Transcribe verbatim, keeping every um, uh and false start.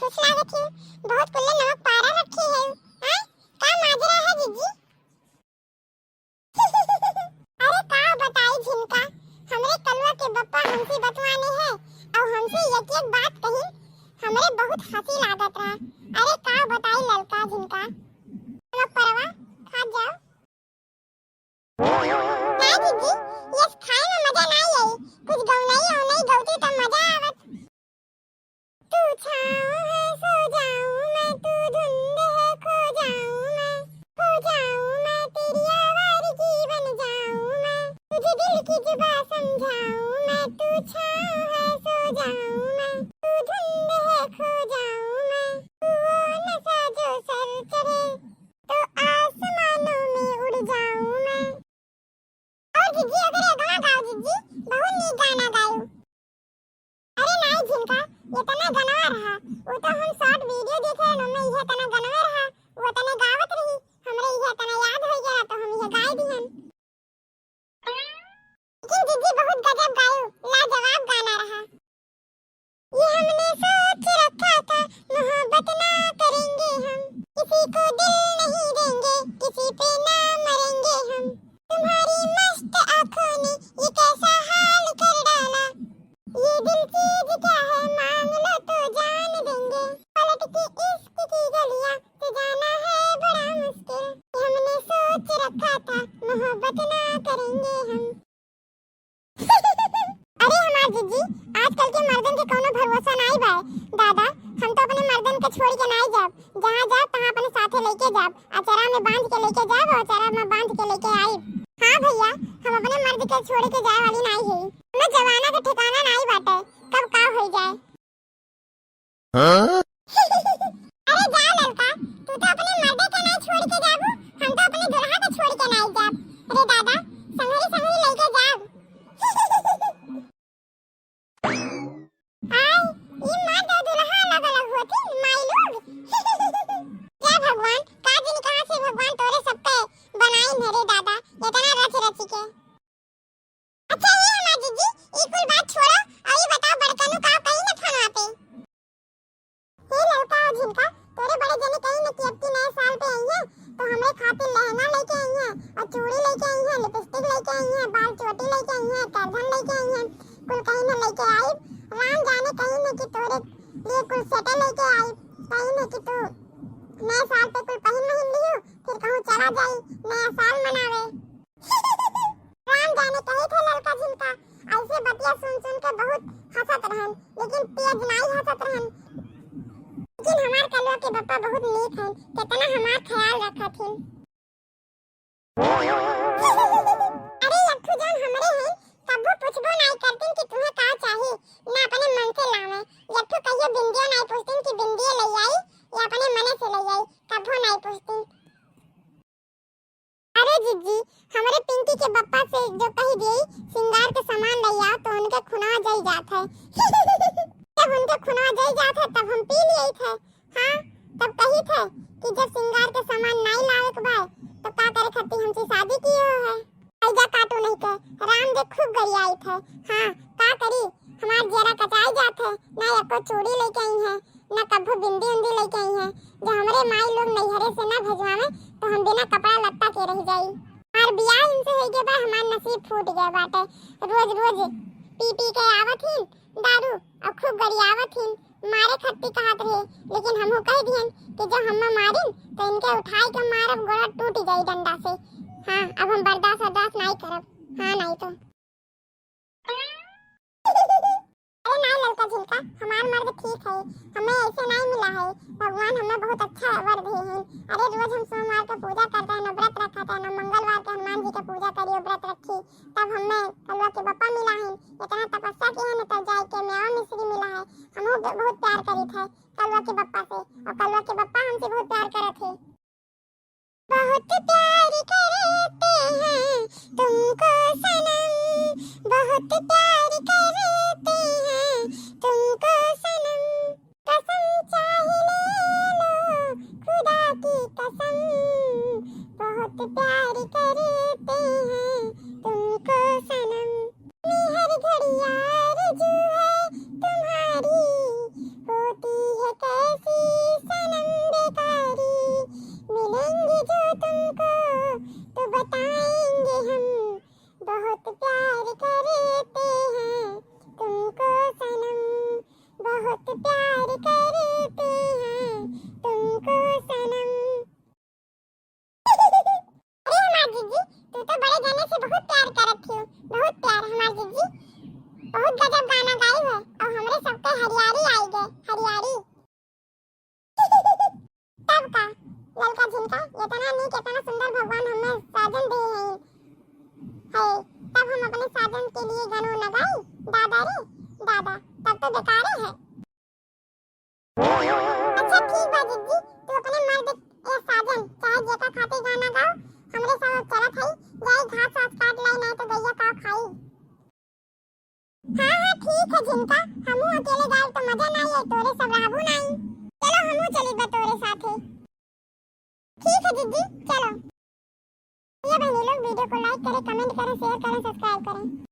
खुश लागत है, बहुत कुल्ले नमक पारा रखे है। हाँ, का माजरा है जीजी? अरे का बताई झिनका, हमरे कलुआ के बप्पा हमसे बतवाने है और हमसे एक एक बात कही, हमरे बहुत हंसी लागत रहा। अरे का बताई ललका झिनका, नमक परवा खा जाओ। ना जीजी, ये खाए में मजा ना आई, कुछ गौनई औनई गौती तो मजा आवत। तू छाँव है सो जाऊं मैं, तू धुंध है खो जाऊं मैं, खो जाऊं मैं तेरी आवारगी बन जाऊं मैं, तुझे दिल की जुबां समझाऊं मैं। तू छाँव है सो जाऊं मैं, तू धुंध है खो जाऊं मैं, तू वो नशा जो सर चढ़े तो आसमानों में उड़ जाऊं मैं। और जीजी अगर ये गाना गाओ जीजी, बहुत नीक गाना गाओ। अरे नाई झिनका, ये तना गनवा रहा, वो तो हम short video देखे रहे, उनमें ये तना गनवा रहा, वो तने गावत रही, हमरे ये तना याद हो गया तो हम ये गाय दिहन। लेकिन जीजी बहुत गजब गायो, लाजवाब गाना रहा। ये हमने सोच रखा था, मोहब्बत ना करेंगे हम, किसी को दिल नहीं देंगे, किसी पे ना मरेंगे हम। तुम्हारी मस्त आंखों ने ये कैसा हाल कर डाला, ये दिल चीज क्या है, मांग लो तो जान देंगे। पलट के इश्क की गलियां सजाना है बड़ा मुश्किल, ये हमने सोच रखा था, मोहब्बत ना करेंगे हम। अरे हमार जीजी, आजकल के मर्दन के कौनो भरोसा नाई बा। दादा, हम तो अपने मर्दन के छोड़ के नाई जाब, जहाँ जाब तहाँ अपने साथे लेके जाब, अचरा में बांध के लेके जाब और अचरा में बांध के लेके आइब। हाँ भैया, हम अपने मर्द के छोड़ के जाए वाली नाई है। हमें जमाना के ठिकाना नाई बाटे, कब का हो जाए। हाँ? अरे जा ललका, तू तो अपने मर्दे के नाई छोड़ के जाबू, हम तो अपने दुल्हा के छोड़ के नाई जाब। अरे दादा, संगरी संगरी लेके जाब। आय, ई मर्द और दुल्हा अलग अलग होती, माई लोग। जय भगवान, का जानी कहाँ से भगवान तोरे सबके बनाइन है रे दादा, इतना रच रच के। अच्छा ये हमार जीजी, ई कुल बात छोड़ो और ई बताओ बड़कनू का कही न फोनवा पे। हे ललका और झिनका, तोरे बड़े जने कही न कि अब की नए साल पे आई है तो हमरे खातिर लहंगा लेके आई है और चूड़ी लेके आई है, लिपस्टिक लेके आई है, बाल चोटी लेके आई है, करधन लेके आई है, कुल कही न लेके आई। राम जाने कही न कि तोरे लिए कुल सेटे लेके आई, कही न कि तू नए साल पे कुल पहिन नहीं लियो, फिर कहूँ चला जाई नया साल मनावे। राम जाने कही थे ललका झिनका, ऐसे बतिया सुन सुन के बहुत हंसत रहन, लेकिन तेज नाई हंसत रहन। लेकिन हमार कलुआ के बप्पा बहुत नीक हैं, कितना हमार ख्याल रखत हिन। अरे यट्ठू जान हमरे हैं, कब्बो पूछबो नाई करतिन कि तुम्हें का चाही, ना अपने मन से लावे। यट्ठू कहियो बिंदियो नाई पूछतिन कि बिंदियो ले आई, या अपने मने से ले आई, कब्बो नाई पूछतिन। अरे जीजी, हमरे पिंकी के बप्पा से जो कही देई, सिंगार के सामान ले आओ, तो उनके खुनवा जई जात है। जब उनके खुनवा जई जात है, तब हम पी लिए थे। हाँ, तब कही थे कि जब सिंगार के सामान नाई लावे के बाय, तो का करे खातिर हमसे शादी किए हो है? ऐजा काटू नहीं के, राम दे खूब गरियाई थे। हाँ, का करी, हमार जरा कचाई जात है, ना एको चूड़ी लेके आई है, ना कभू बिंदी उंदी लेके आई है। जो हमरे माई लोग नैहरे से ना भेजवावे, तो हम बिना कपड़ा लत्ता के रह जाई। हमार बियाह इनसे होई गए बा, हमार नसीब फूट गए बाटे। रोज रोज पी पी के आवत हिन दारू और खूब गरियावत हिन, मारे खत्ती कहत रहे, लेकिन हमहू कह दिहन कि जो हम्मा मारिन तो इनके उठाई के मारब, गोड़ा टूट जाई डंडा से। हाँ, अब हम बर्दाश्त बर्दाश्त नाई करब। हाँ, नाई तो। अरे नाई ललका झिलका, हमार मर्द ठीक है, हमें ऐसे नाई मिला है। भगवान हमें बहुत अच्छा वर दिए हैं। अरे रोज हम सोमवार के पूजा करते हैं, व्रत रखते हैं, मंगलवार के हनुमान जी के पूजा करियो, व्रत रखी, तब हमें कलुआ के बप्पा मिला है। इतना तपस्या किए हैं, तब जाए के मेवा मिश्री मिला है। हमहू ब-, बहुत प्यार करी थे कलुआ के बप्पा से, और कलुआ के बप्पा हमसे बहुत प्यार करत है। बहुत प्यार करते हैं तुमको सनम, बहुत प्यार करते हैं तुमको सनम, कसम चाहे ले लो खुदा की कसम, बहुत प्यार करते हैं तुमको सनम। हर घड़ी आरज़ू है तुम्हारी, होती है कैसे गाना गाई है और हमरे सबके हरियाली आई गए, हरियाली। तब का ललका झिनका, इतना नीक, इतना सुंदर भगवान हमें साजन दे हैं, है, तब हम अपने साजन के लिए गानो न गाई? दादा रे दादा, तब तो बेकारे है। अच्छा ठीक बा जिज्जी, तू अपने मर्द ए साजन चाहे जेका खातिर गाना गाओ, हमरे सब चलत हई, जाई घास वास काट लाई, नहीं तो गैया का खाई। हाँ हाँ ठीक है झिनका, हमहू अकेले गायब तो मजा ना आई, तोरे सब रहबू ना आई। चलो हमहू चली बा तोरे साथे। ठीक है जिज्जी, चलो। ये बहनी लोग वीडियो को like करें, कमेंट करें, शेयर करें, सब्सक्राइब करें।